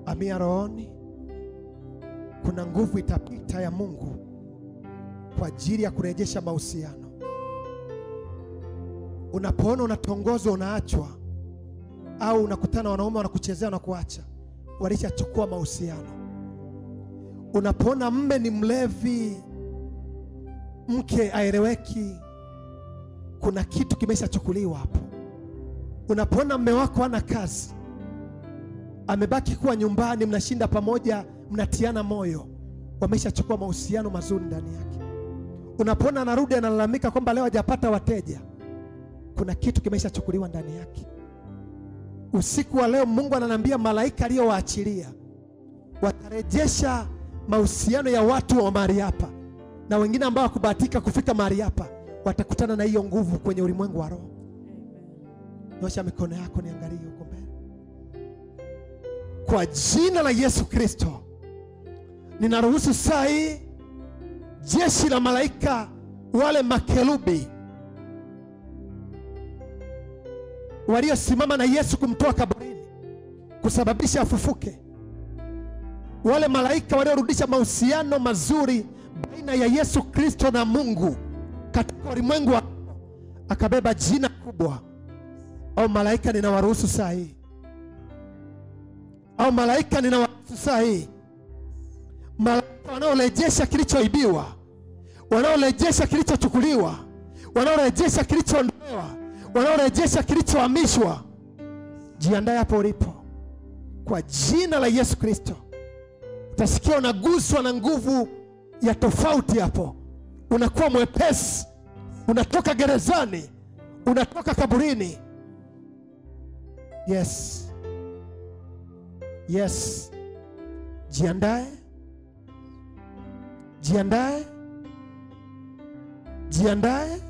Amia rohoni. Kuna nguvu itapita ya Mungu kwa ajili ya kurejesha mahusiano. Unapoona unatongozwa unaachwa, au unakutana wanaume wanakuchezea na kuacha, walishachukua mahusiano. Unapoona mme ni mlevi, mke aeleweki, kuna kitu kimeshachukuliwa hapo. Unapoona mme wako hana kazi, amebaki kuwa nyumbani, mnashinda pamoja, mnatiana moyo, wameshachukua mahusiano mazuri ndani yake. Unapoona anarudi analalamika kwamba leo hajapata wateja, kuna kitu kimeshachukuliwa ndani yake. Usiku wa leo Mungu ananiambia malaika aliyowaachilia watarejesha mahusiano ya watu wa mahali hapa, na wengine ambao hawakubahatika kufika mahali hapa watakutana na hiyo nguvu kwenye ulimwengu wa roho. Nyosha mikono yako niangalie huko mbele. Kwa jina la Yesu Kristo, ninaruhusu saa hii jeshi la malaika wale makerubi waliosimama na Yesu kumtoa kaburini kusababisha afufuke, wale malaika waliorudisha mahusiano mazuri baina ya Yesu Kristo na Mungu katika ulimwengu wa akabeba jina kubwa. Au malaika ninawaruhusu saa hii, au malaika ninawaruhusu saa hii, malaika wanaorejesha kilichoibiwa, wanaorejesha kilichochukuliwa, wanaorejesha kilichoondolewa, wanaorejesha kilichohamishwa. Jiandae hapo ulipo. Kwa jina la Yesu Kristo, utasikia unaguswa na nguvu ya tofauti hapo. Unakuwa mwepesi, unatoka gerezani, unatoka kaburini. Yes. Yes. Jiandae. Jiandae. Jiandae.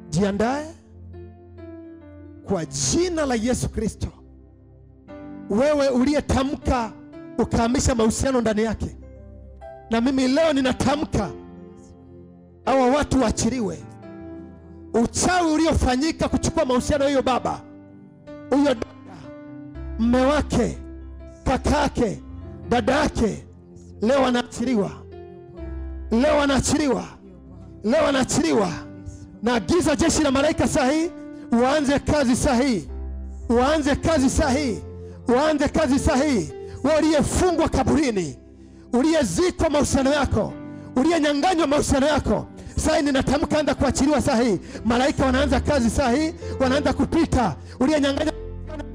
Jiandae. Kwa jina la Yesu Kristo, wewe uliyetamka ukahamisha mahusiano ndani yake, na mimi leo ninatamka hawa watu waachiliwe. Uchawi uliofanyika kuchukua mahusiano hiyo baba, huyo dada, mme wake, kakake, dada yake, leo anaachiliwa. Leo anaachiliwa. Leo anaachiliwa. Na agiza jeshi la malaika sahihi waanze kazi sahihi. Waanze kazi sahihi. Waanze kazi sahihi. Wewe uliyefungwa kaburini, uliyezikwa mahusiano yako, uliyenyang'anywa mahusiano yako, sasa ninatamka anza kuachiliwa sahihi. Malaika wanaanza kazi sahihi, wanaanza kupita. Uliyenyang'anywa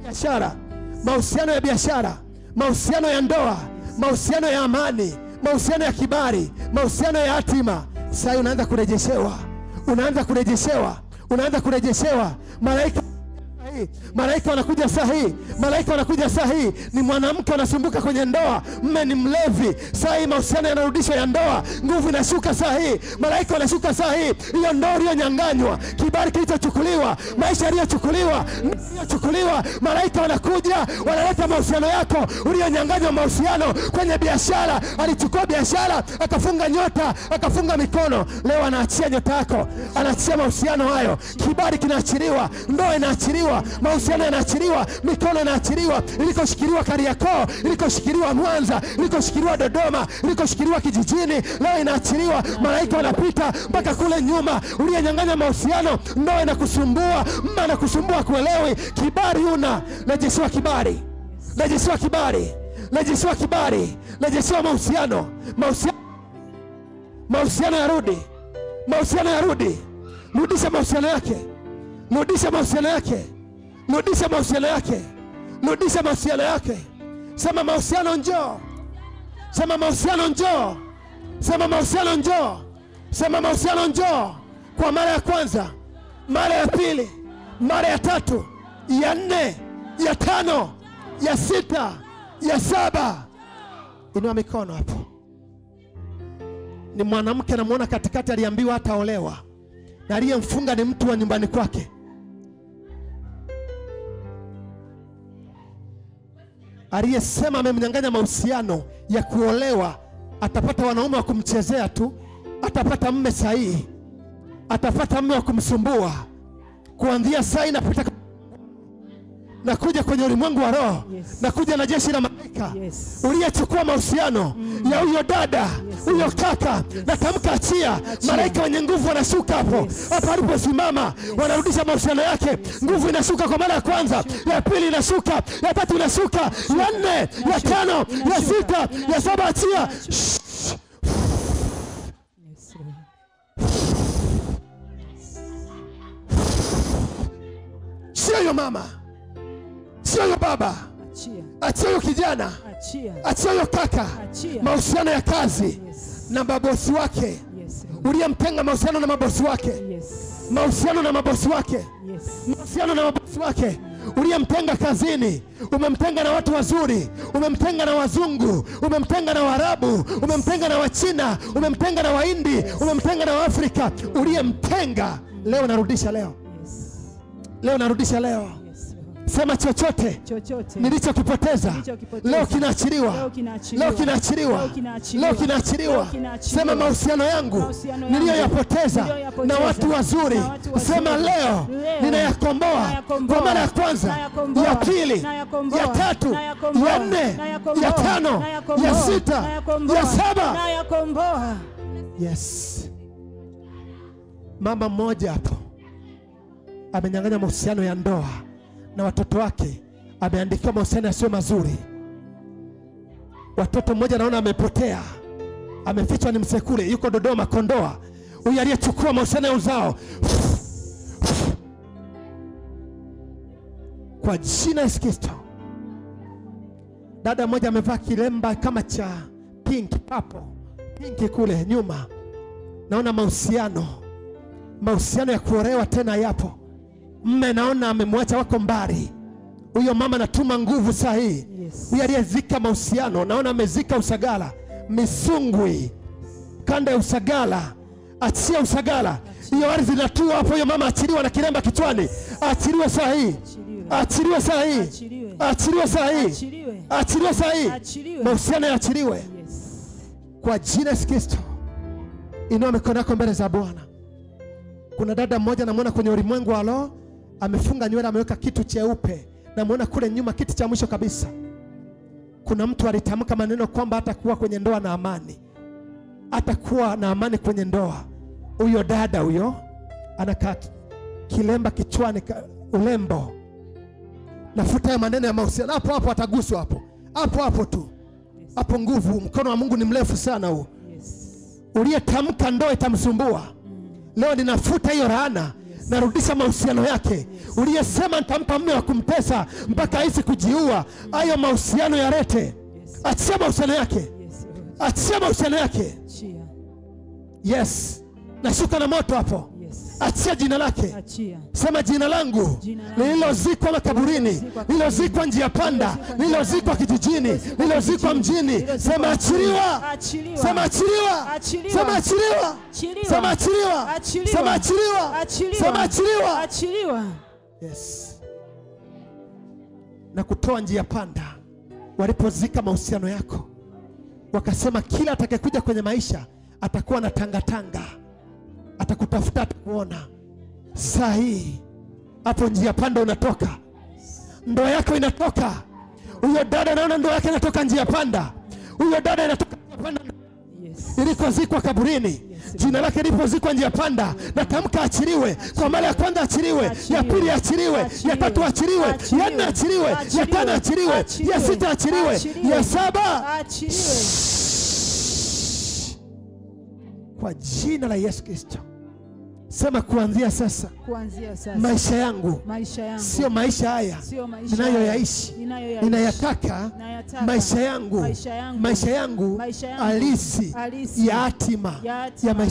biashara, mahusiano ya biashara, mahusiano ya ndoa, mahusiano ya amani, mahusiano ya kibali, mahusiano ya hatima, sasa unaanza kurejeshewa. Unaanza kurejeshewa. Unaanza kurejeshewa. Malaika Malaika wanakuja sahihi. Malaika wanakuja sahihi. Ni mwanamke anasumbuka kwenye ndoa, mme ni mlevi, sahihi mahusiano yanarudishwa ya ndoa, nguvu inashuka sahihi. Malaika wanashuka sahihi. Hiyo ndoa iliyonyang'anywa, kibali kilichochukuliwa, maisha yaliyochukuliwa, yaliyochukuliwa, malaika wanakuja, wanaleta mahusiano yako. Uliyonyang'anywa mahusiano kwenye biashara, alichukua biashara, akafunga nyota, akafunga mikono. Leo anaachia nyota yako, anaachia mahusiano hayo. Kibali kinaachiliwa, ndoa inaachiliwa, mahusiano yanaachiliwa, mikono inaachiliwa. Ilikoshikiliwa Kariakoo, ilikoshikiliwa Mwanza, ilikoshikiliwa Dodoma, ilikoshikiliwa kijijini, leo inaachiliwa. Malaika wanapita mpaka kule nyuma. Uliyenyang'anya mahusiano, ndoa inakusumbua, mma anakusumbua kuelewi, kibali una, rejeshiwa kibali, rejeshiwa kibali, rejeshiwa kibali, rejeshiwa mahusiano, mahusiano, mahusiano yarudi, mahusiano yarudi. Rudisha mahusiano yake, rudisha mahusiano yake, rudisha mahusiano yake, rudisha mahusiano yake. Sema mahusiano njoo, sema mahusiano njoo, sema mahusiano njoo, sema mahusiano njoo. Kwa mara ya kwanza, mara ya pili, mara ya tatu, ya nne, ya tano, ya sita, ya saba. Inua mikono hapo. Ni mwanamke namuona katikati, aliambiwa hataolewa, na aliyemfunga ni mtu wa nyumbani kwake. Aliyesema amemnyang'anya mahusiano ya kuolewa, atapata wanaume wa kumchezea tu, atapata mume sahihi, atapata mume wa kumsumbua. Kuanzia saa inapita Nakuja kwenye ulimwengu wa roho. Yes. Nakuja na jeshi la malaika. Yes. Uliyechukua mahusiano ya huyo dada, huyo kaka, natamka achia. Malaika wenye nguvu wanashuka hapo. Yes. Hapo aliposimama, wanarudisha mahusiano yake. Nguvu inashuka kwa mara ya kwanza, ya pili inashuka, ya tatu inashuka, ya nne, ya tano, ya sita, ya saba, achia. Yes, Lord. Sio yo mama, sio yo baba, Achia. achia yo kijana, Achia. achia yo kaka. Achia. Mahusiano ya kazi Yes. na mabosi wake. Yes, Lord. Uliyemtenga mahusiano na mabosi wake, Yes. mahusiano na mabosi wake, Yes. mahusiano na mabosi wake. Uliyemtenga kazini, umemtenga na watu wazuri, umemtenga na wazungu, umemtenga na Waarabu, umemtenga na Wachina, umemtenga na Wahindi, umemtenga na Waafrika. Uliyemtenga leo narudisha leo. Yes. Leo narudisha leo. Yes, Lord. Sema chochote Chochote nilichokipoteza Nilichokipoteza. leo kinaachiliwa. Leo kinaachiliwa. Leo kinaachiliwa. Leo kinaachiliwa. Leo kinaachiliwa. Leo kinaachiliwa. Sema mahusiano yangu Mahusiano yangu niliyoyapoteza niliyoyapoteza na watu wazuri, na watu wazuri. sema leo Leo ninayakomboa ninayakomboa. kwa mara ya kwanza, Nayakomboa. ya pili, Nayakomboa. ya tatu, Nayakomboa. ya nne, Nayakomboa. ya tano, Nayakomboa. ya sita, Nayakomboa. ya saba. Nayakomboa. Yes. Mama mmoja hapo amenyang'anya mahusiano ya ndoa na watoto wake, ameandikiwa mahusiano yasiyo mazuri. Watoto mmoja naona amepotea, amefichwa ni msekule, yuko Dodoma Kondoa. Huyu aliyechukua mahusiano ya uzao, kwa jina Yesu Kristo. Dada mmoja amevaa kilemba kama cha pink, purple, pink kule nyuma. Naona mahusiano ya kuolewa tena yapo. Mme naona amemwacha, wako mbali. Huyo mama anatuma nguvu sahihi. Yes. Huyo aliyezika mahusiano, naona amezika Usagara, Misungwi, kanda ya Usagara. Achia Usagara. Hiyo ardhi inatua hapo, huyo mama achiliwa na kilemba kichwani. Achiliwe sahihi. Achiliwe. Achiliwe sahihi. Achiliwe. Achiliwe sahihi. Achiliwe. Achiliwe sahihi. Achiliwe. Mahusiano yaachiliwe. Yes. Kwa jina Yesu Kristo. Inua mikono yako mbele za Bwana. Kuna dada mmoja namuona kwenye ulimwengu wa roho, amefunga nywele, ameweka kitu cheupe. Namuona kule nyuma, kiti cha mwisho kabisa. Kuna mtu alitamka maneno kwamba hatakuwa kwenye ndoa na amani, hatakuwa na amani kwenye ndoa. Huyo dada huyo anakaa kilemba kichwani, ulembo. Nafuta ya maneno ya mahusiano hapo hapo, ataguswa hapo hapo hapo tu hapo. Nguvu, mkono wa Mungu ni mrefu sana huo. Yes. Uliyetamka ndoa itamsumbua. Leo ninafuta hiyo laana, narudisha mahusiano yake. Uliyesema nitampa mume wa kumtesa mpaka ahisi kujiua, hayo mahusiano yarete. Yes. Achia mahusiano yake. Yes, Lord. Achia mahusiano yake. Achia. Yes. Nashuka na moto hapo. Yes. Achia jina lake. Achia. Sema jina langu Jina langu lililozikwa makaburini, lililozikwa njia panda, lililozikwa kijijini, lililozikwa mjini, sema achiliwa. Achiliwa. Sema achiliwa. Achiliwa. Sema achiliwa. Achiliwa. Sema achiliwa. Achiliwa. Sema achiliwa. Achiliwa. Sema achiliwa. Achiliwa. Yes. Na kutoa njia panda walipozika mahusiano yako, wakasema kila atakayekuja kwenye maisha atakuwa na tangatanga, atakutafuta, atakuona. Saa hii hapo njia panda unatoka, ndoa yako inatoka. Huyo dada naona ndoa yake inatoka njia panda. Huyo dada inatoka njia panda Yes. ilikozikwa kaburini. Jina lake lilipozikwa njia panda, natamka achiliwe. Kwa mara ya kwanza achiliwe, ya pili achiliwe, ya tatu achiliwe, ya nne achiliwe, ya tano achiliwe, ya sita achiliwe, ya saba Achiliwe. kwa jina la Yesu Kristo. Sema kuanzia sasa Kuanzia sasa maisha yangu maisha yangu sio maisha haya sio maisha ninayoyaishi, ninayoyaishi, ninayataka ninayataka maisha yangu, maisha yangu, maisha yangu maisha yangu halisi halisi ya hatima ya hatima ya maisha